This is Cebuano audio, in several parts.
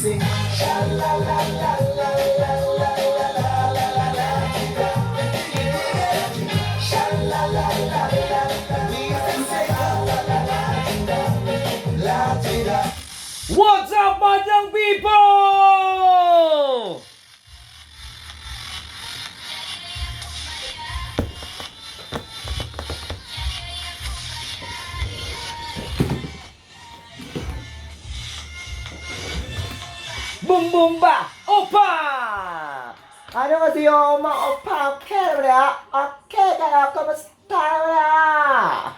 Sing sha la la la la la la la la la la la di da. Sha la la la la la. We can say la la la la di da la di da. What's up, madlang people? Boom boom ba? Opa! 안녕하세요, 엄마, 오빠, 케라, okay, kaya, kumusta na?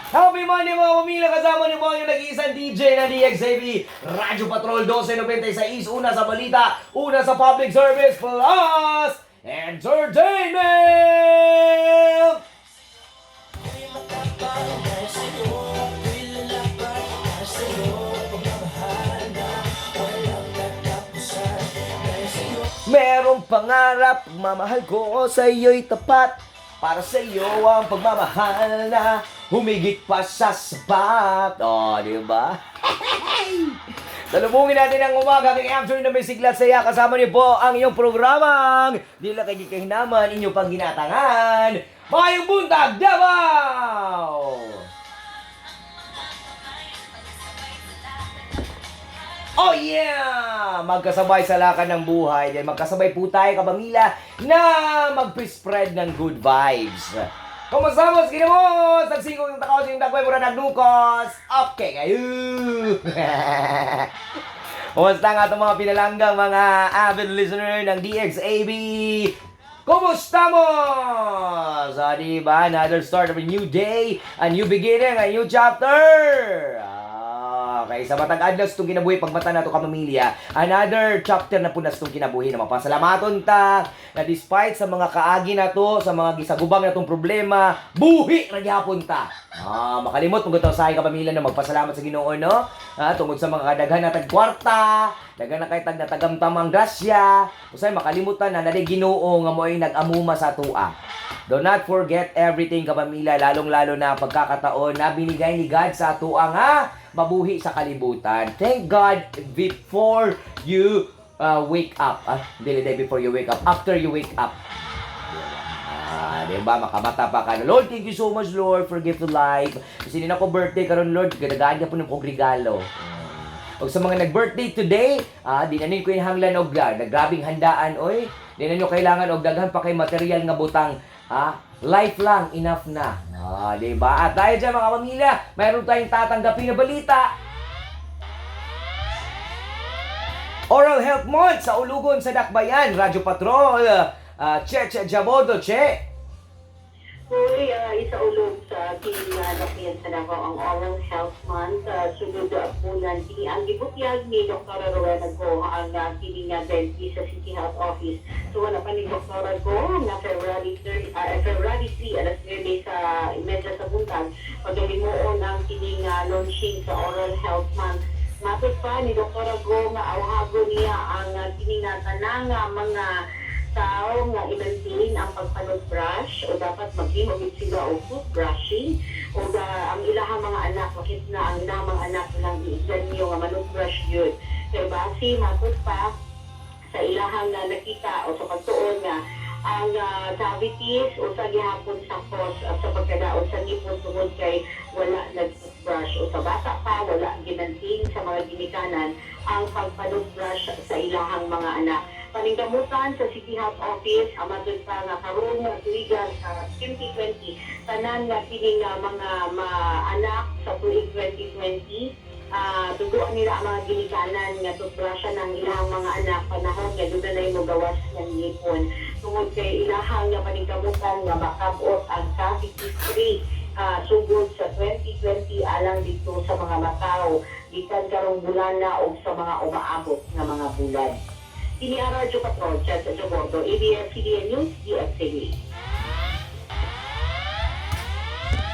Happy Monday, mga pamilya! Kasama niyo po ang inyong nag-iisang DJ ng DXAB Radyo Patrol 1296. Una sa balita, una sa public service plus entertainment! Merong pangarap, pagmamahal ko sa iyo'y tapat. Para sa iyo ang pagmamahal na humigit pa sa sapat. Oh, di ba? Salubungin natin ang umaga kay afternoon na may sigla at saya. Kasama niyo po ang iyong programang Dila kay Kahinaman, inyong pangginatangan. Mayong buntag, Davao! Oh yeah! Magkasabay sa lakad ng buhay. Dahil magkasabay po tayo, kabamila, na mag-spread ng good vibes. Kumusta mo? Kinamos! Nagsingkong ng takaw sa dagway mura nagnukos. Okay kayo! Kumusta nga itong mga pinalanggang mga avid listener ng DXAB? Kumusta mo? So, di ba? Another start of a new day, a new beginning, a new chapter! Ah, okay, sa matag adlaw sa itong kinabuhi, pagmata na ito kamamilya, another chapter na po na sa itong kinabuhi na mapasalamaton ta, na despite sa mga kaagi na to, sa mga gisagubang na itong problema, buhi ra gyapon ta. Ah, makalimot mong sa kapamilya na magpasalamat sa Ginoo, no? Ah, tungod sa mga kadaghan na tagkwarta, daghan na kay tag natagamtamang grasya, usay makalimutan na nari Ginoo nga mo'y nag-amuma sa tua. Do not forget everything, kapamilya, lalong-lalo na ang pagkakataon na binigay ni God sa atua nga mabuhi sa kalibutan. Thank God before you wake up. Ah, dili day before you wake up. After you wake up. Ah, di ba? Makamata pa ka. Lord, thank you so much, Lord, for gift of life. Kasi hindi na ko birthday karon, Lord, gadagaan ka po ng kong regalo. Og sa mga nag-birthday today, di na ninyo ko hanglan og nagrabing handaan oy. Di na ninyo kailangan og daghan pa kay material nga butang. Ah, life lang enough na. Ah, di ba? At dahil dyan, mga pamilya, mayroon tayong tatanggapin na balita. Oral Health Month sa Ulugon sa Dakbayan, Radyo Patrol. Che Che Jabodo, Che. Uy, isaulog sa kinalakihan sa Davao ang Oral Health Month. Sunod punan kini ang gibutyag ni Dr. Rowena Go ang kini nga dentist sa City Health Office. So wala pa ni Dr. Go nga February 3, February 3 alas 9 sa imedya sa buntag pagalimuon ang kini nga launching sa Oral Health Month. Matod pa ni Dr. Go nga awhago niya ang kini nga tanang mga tao nga i-maintain ang pagpanod-brush o dapat maghimo gid sila og toothbrushing o ang ilahang mga anak makit na ang ilahang mga anak ilang giigdan niyo nga manutbrush gyud kay base matod pa sa ilahang na nakita o sa pagtuon nga ang cavities o sa gihapon sa cause sa pagkadaot sa ngipon tungod kay wala nag-toothbrush o sa bata pa wala ginanting sa mga ginikanan ang pagpanutbrush sa ilahang mga anak. Paningkamutan sa City Health Office ang matod pa nga karon nga tuiga sa 2020 tanan nga kini nga mga anak sa tuig 2020 tuguan nila ang mga ginikanan nga toothbrushan ang ilang mga anak panahon nga doon na mo gawas ng ngipon tungod kay ilahang nga paningkamutan nga makabot ang cavity free sugod sa 2020 alang dito sa mga matao gikan karong bulana og sa mga umaabot nga mga bulan. Kini ang Radyo Patrol, Chad sa Bordo, ABS-CBN News, DXAB.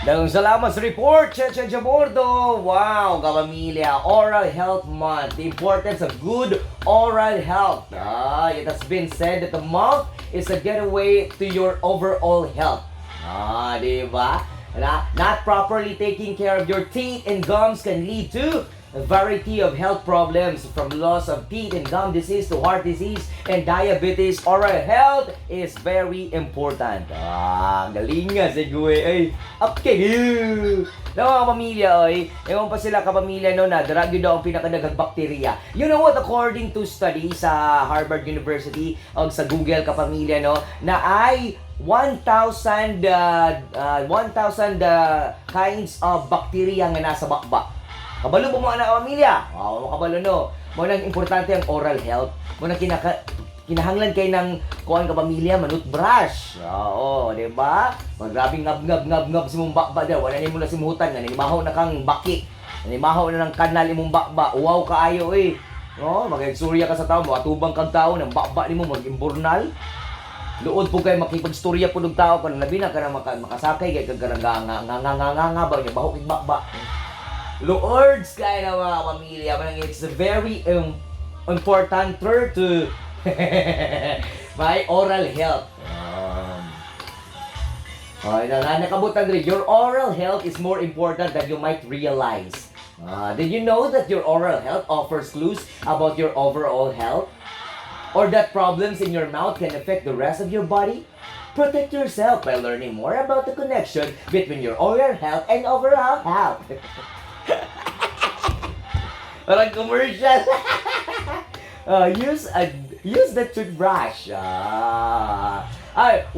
Daghang salamat sa report, Cheche Jabordo! Wow, kapamilya, Oral Health Month. The importance of good oral health. Ah, it has been said that the mouth is a getaway to your overall health. Ah, di ba? Na, not properly taking care of your teeth and gums can lead to variety of health problems, from loss of teeth and gum disease to heart disease and diabetes. Oral health is very important. Ah, galing nga segue. Ay, okay. Na mga pamilya, oy, ewan pa sila kapamilya no na dara gyud daw ang pinakadaghang bakterya. You know what, according to study sa Harvard University o sa Google, kapamilya, no, na ay 1,000 1,000 kinds of bacteria nga nasa bakba. Kabalo mo mga anak pamilya? Wow, kabalo no. Mo nang importante ang oral health. Mo nang kinahanglan kay ng kuan ka pamilya, manutbrush. Oo, di ba? Magrabing ngab ngab ngab ngab sa imong bakba dira, wala nimo na simutan nga nanimaho na kang baki. Nanimaho na ng kanal imong bakba. Uwaw kaayo eh. No, magigsurya ka sa tao, moatubang kag tao nang bakba nimo mag-imburnal. Luod po kay makipagstorya po og tao kan labi na ka na makasakay kay kag nga nga nga nga nga nga nga ba nya baho kig bakba. Lords kay na mga pamilya, manang it's very important to my oral health. Okay, na nakabutan diri. Your oral health is more important than you might realize. Did you know that your oral health offers clues about your overall health? Or that problems in your mouth can affect the rest of your body? Protect yourself by learning more about the connection between your oral health and overall health. Parang commercial. Use the toothbrush. Ah. Ay,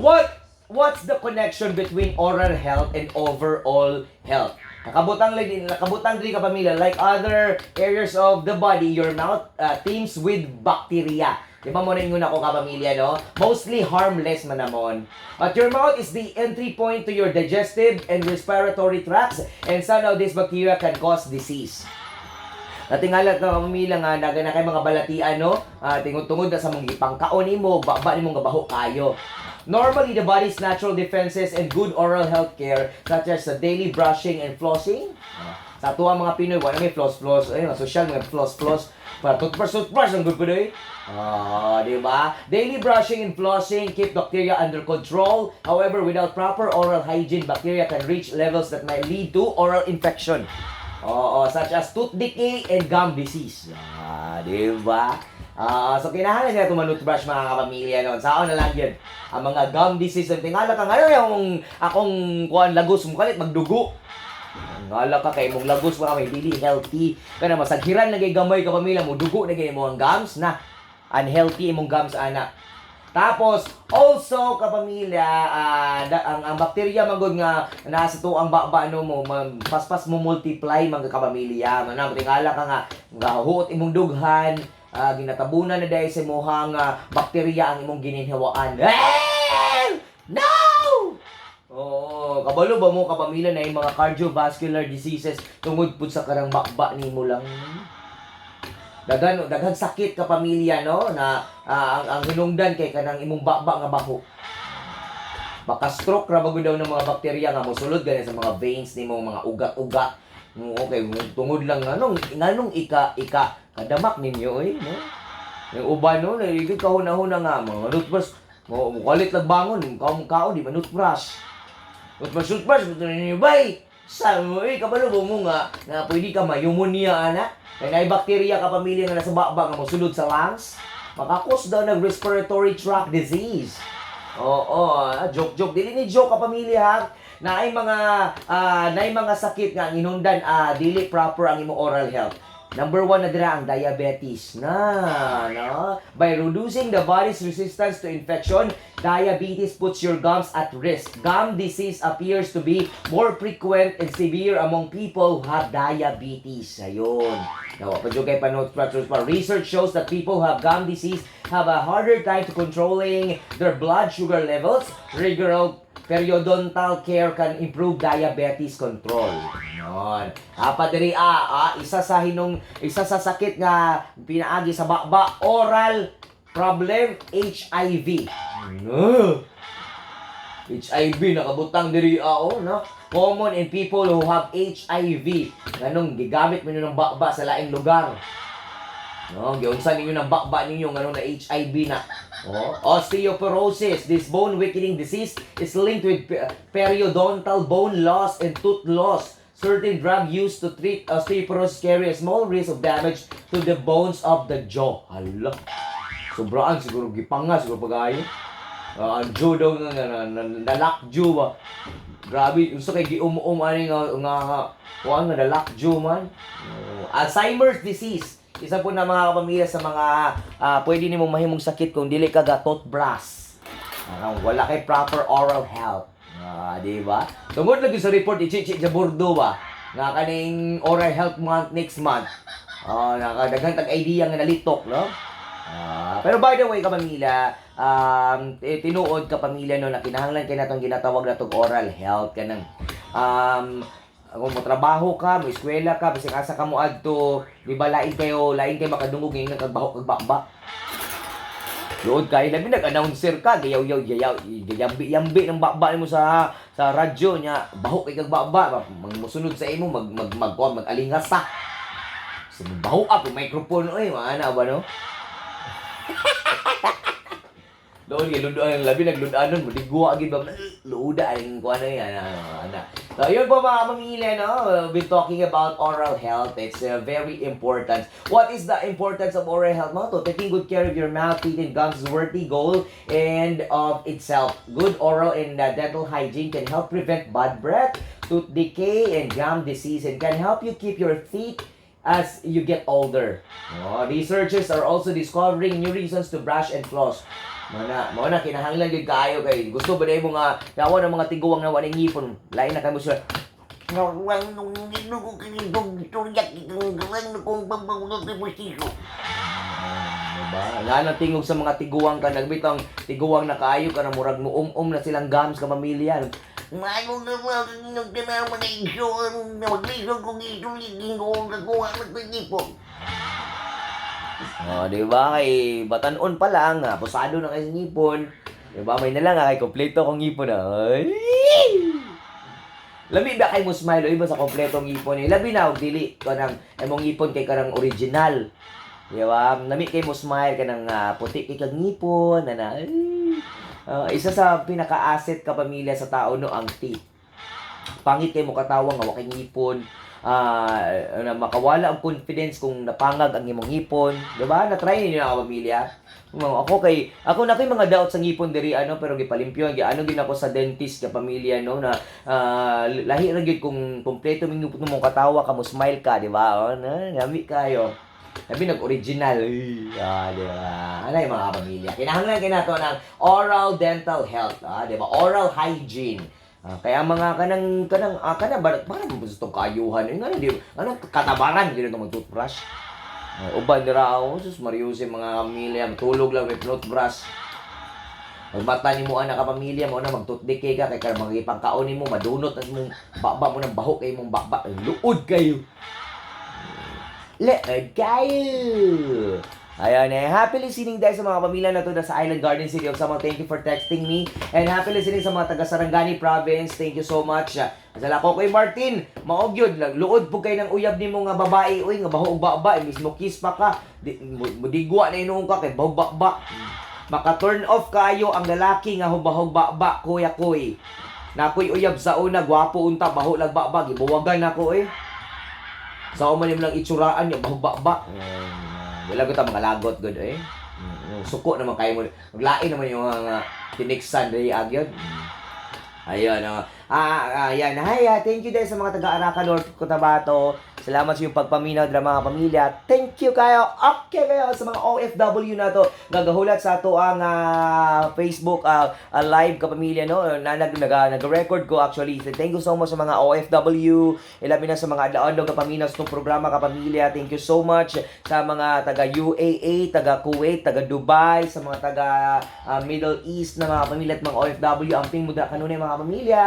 what's the connection between oral health and overall health? Nakabutang lagi nakabutang diri ka pamilya, like other areas of the body, your mouth teems with bacteria. Di ba mo na ingon ako kapamilya, no? Mostly harmless man namon. But your mouth is the entry point to your digestive and respiratory tracts, and some of these bacteria can cause disease. Natingala na pamilya nga naga na kay mga balatian no, tingod-tungod na sa mong gipangkaon nimo, baba nimo nga baho kayo. Normally, the body's natural defenses and good oral health care such as the daily brushing and flossing. Sa ato ang mga Pinoy, wala may floss floss, ay mga social mga floss floss. Para toothbrush toothbrush ang good po eh. Ah, di ba? Daily brushing and flossing keep bacteria under control. However, without proper oral hygiene, bacteria can reach levels that might lead to oral infection. Oo, such as tooth decay and gum disease. Ah, di ba? Ah, so kinahanglan niya itong toothbrush mga kapamilya noon. Saon na lang yun. Ang mga gum disease, ang tingala ka ngayon yung akong kuan lagos mo kalit magdugo. Ngala ka kay mong lagos pa may dili healthy. Kana masaghiran lagi gamay ka pamilya mo dugo na gay mo ang gums na unhealthy imong gums ana. Tapos also kapamilya, ang bakterya man gud nga nasa tuang baba no mo paspas mo multiply mga kapamilya. Mana tingala ka nga gahuot imong dughan, ginatabunan na dahil sa imong bakterya ang imong gininhawaan. Eh! No! Oo, kabalo ba mo kapamilya na yung mga cardiovascular diseases tungod pud sa karang bakba nimo lang? Daghan daghang sakit ka pamilya no na ang hinungdan kay kanang imong baba nga baho. Baka stroke ra ba gud daw ng mga bakterya nga mosulod gani sa mga veins nimo, mga ugat-ugat. Okay, tungod lang nganong nganong ika ika kadamak ninyo eh no. Yung uban no, naigid ka huna-huna nga mga toothbrush mo mo kalit lang bangon, kaon kaon di man toothbrush. Toothbrush toothbrush mo ninyo bay. Sa mo eh kabalo ba mo nga na pwede ka mayumonia ana? Kay naay bakterya ka pamilya nga nasa baba nga mosulod sa lungs, makakos daw ng respiratory tract disease. Oo, joke joke dili ni joke ka pamilya ha. Naay mga sakit nga ang inundan dili proper ang imong oral health. Number one na dira ang diabetes. Na, no? By reducing the body's resistance to infection, diabetes puts your gums at risk. Gum disease appears to be more frequent and severe among people who have diabetes. Ayun. Now, pa kay panood pa. Research shows that people who have gum disease have a harder time to controlling their blood sugar levels. Regular periodontal care can improve diabetes control. Yon. Apa diri isa sa sakit nga pinaagi sa baba, oral problem, HIV. No. HIV nakabutang diri oh, no. Common in people who have HIV. Nganong gigamit mo ng baba sa laing lugar. No, giunsa ninyo ng bakba ninyo nganong na HIV na. Oh, osteoporosis, this bone weakening disease is linked with periodontal bone loss and tooth loss. Certain drug used to treat osteoporosis carry a small risk of damage to the bones of the jaw. Hala. Sobraan siguro gipanga siguro pagayo. Ang jaw daw nga nga na-lock jaw ba. Grabe, unsa kay gium-um ani nga kuan nga na-lock jaw man. Oh, Alzheimer's disease. Isa po na, mga kapamilya, sa mga pwede nimo mahimong sakit kung dili ka ga toothbrush. Wala kay proper oral health. Di ba? Tungod lagi sa report Ichichi Jaburdo ba nga kaning Oral Health Month next month. Nakadaghan tag idea nga nalitok, no? Pero by the way, kapamilya, tinuod, kapamilya, no, na kinahanglan kay natong ginatawag natong oral health kanang kung mo trabaho ka, mo eskwela ka, bisag asa ka mo adto, di ba lain kayo makadungog ngayon kag baho kag baba. Luod kay labi nag-announcer ka, gayaw yaw yayaw yambi yambi ng baba nimo sa radyo nya, baho kay kag baba, musunod sa imo mag mag mag mag mag-alingasa. So baho up yung microphone oy, maana ba, no? Doon kay ludoan labi nagludanon mo digwa gid ba, luda ang kuan na yan, ano, ana. So yun po, mga pamilya, no, we've been talking about oral health. It's very important. What is the importance of oral health? Mga to, taking good care of your mouth, teeth, and gums is a worthy goal and of itself. Good oral and dental hygiene can help prevent bad breath, tooth decay, and gum disease, and can help you keep your teeth as you get older. Oh, researchers are also discovering new reasons to brush and floss. Mao na kinahanglan gyud kaayo kay gusto ba mo nga yawa ng mga tiguang na walay ngipon, lain na kamo sila. Kung Diba? Diba? Nga nang tingog sa mga tiguang ka, nagbitang tiguang na kaayo ka na murag mo um na silang gums ka pamilya. Mayo na lang nung tinama na isyo, na maglisod kong isuligin ko ang kakuha ng pag-ipon. Oh, di ba? Kay batanon pa lang, posado na kay sa ngipon. Di ba? May na lang kay kompleto kong ngipon. Ay! Labi ba kay mo smile o iba sa kompletong ngipon eh. Labi na og dili kanang imong ngipon kay kanang original. Di ba? Lami kay mo smile kanang puti kay kag ngipon ana. Ay. Isa sa pinaka-asset ka, pamilya, sa tao, no, ang teeth. Pangit kay mo katawa nga wa kay ngipon. Na makawala ang confidence kung napangag ang imong ngipon, di ba? Na-try ninyo na, pamilya? Mga ako kay ako na kay mga doubt sa ngipon diri ano, pero gipalimpyo gi ano gid ako sa dentist ka, pamilya, no, na lahi ra gyud kung kompleto ming ngipon mong katawa ka, mo smile ka, di ba? Oh, na lami kayo. Labi nag-original. Ay, di ba? Ano yung mga pamilya? Kinahanglan kay nato ng oral dental health, di ba? Oral hygiene. Kaya mga kanang kanang kanang ba parang gusto kaayuhan eh, ngano di anong katabaran gid mag toothbrush. Uban dira ako, sus Mariuse, mga pamilya, matulog lang may toothbrush. Magmata nimo ana ka, pamilya mo na magtutdike ka kay karon magipangkaon nimo madunot ang imong baba mo ng baho kay imong baba. Luod kayo. Luod kayo. Ayan eh, happy listening dahil sa mga pamilya na to sa Island Garden City of Samal. Thank you for texting me. And happy listening sa mga taga Sarangani Province. Thank you so much. Sala ko kay Martin, maog yun, luod po kay ng uyab nimo nga babae, uy, nga baho og baba, eh, mismo kiss pa ka, di, mudigwa na inuong ka kay baho baba. Maka-turn off kayo ang lalaki nga hubahog baba, kuya koy. Nakoy uyab sa una, gwapo unta, baho lag baba, gibuwagan nako eh. Sa man lang itsuraan niya, bahog baba. Wala ko ta mga lagot gud eh. Suko naman kayo mo. Maglain naman yung mga tiniksan diri agyon. Ayun, oh. Ayan. Hi, thank you din sa mga taga-Araca North Cotabato. Salamat sa iyong pagpaminaw dra, mga pamilya. Thank you kayo. Okay kayo sa mga OFW na to. Gagahulat sa ato ang Facebook live, kapamilya, no. Na nag nag nag-record ko actually. Thank you so much sa mga OFW. Ilabi na sa mga adlaw kapaminaw sa itong programa, kapamilya. Thank you so much sa mga taga UAE, taga Kuwait, taga Dubai, sa mga taga Middle East na mga pamilya at mga OFW. Amping muda kanunay, mga pamilya.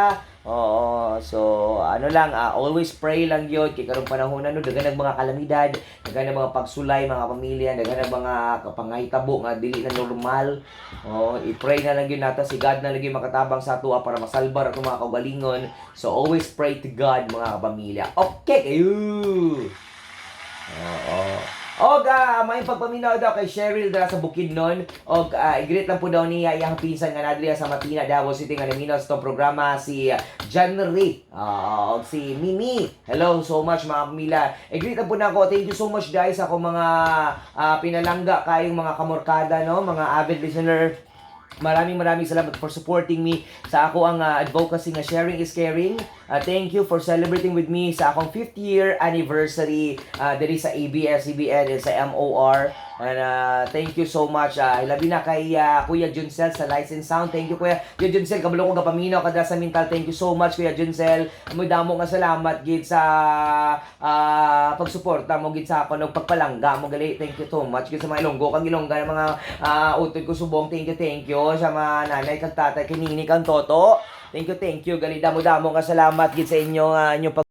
Oo, so ano lang, always pray lang yun kay karong panahon ano, daghan ng mga kalamidad, daghan ng mga pagsulay, mga pamilya, daghan ng mga pangahitabo nga dili na normal. Oo, i-pray na lang yun nato si God na lang yun makatabang sa ato para masalbar ato mga kaugalingon. So always pray to God, mga kapamilya. Okay kayo. Oo. Og may pagpaminaw daw kay Cheryl dara sa Bukidnon. Og i-greet lang po daw niya iyang pinsan nga nadriya sa Matina, Davao City nga naminaw sa itong programa, si Janry. Og si Mimi. Hello so much, mga pamilya. I-greet lang po na ako. Thank you so much guys sa akong mga pinalangga kayong mga kamorkada, no, mga avid listener. Maraming maraming salamat for supporting me sa ako ang advocacy nga sharing is caring. Thank you for celebrating with me sa akong 5th year anniversary diri sa ABS-CBN and sa MOR. And thank you so much. Labi na kay Kuya Juncel sa Lights and Sound. Thank you, Kuya Kuya Juncel. Kabalo ko gapaminaw kada sa Mintal. Thank you so much, Kuya Juncel. Mo damo nga salamat gid sa pagsuporta mo gid sa ako, nagpagpalangga mo gali. Thank you so much gid sa mga Ilonggo kag Ilongga, mga utod ko subong. Thank you, thank you sa mga nanay kag tatay, kinini kang toto. Thank you, thank you. Gali damo damo nga salamat gid sa inyo inyong pag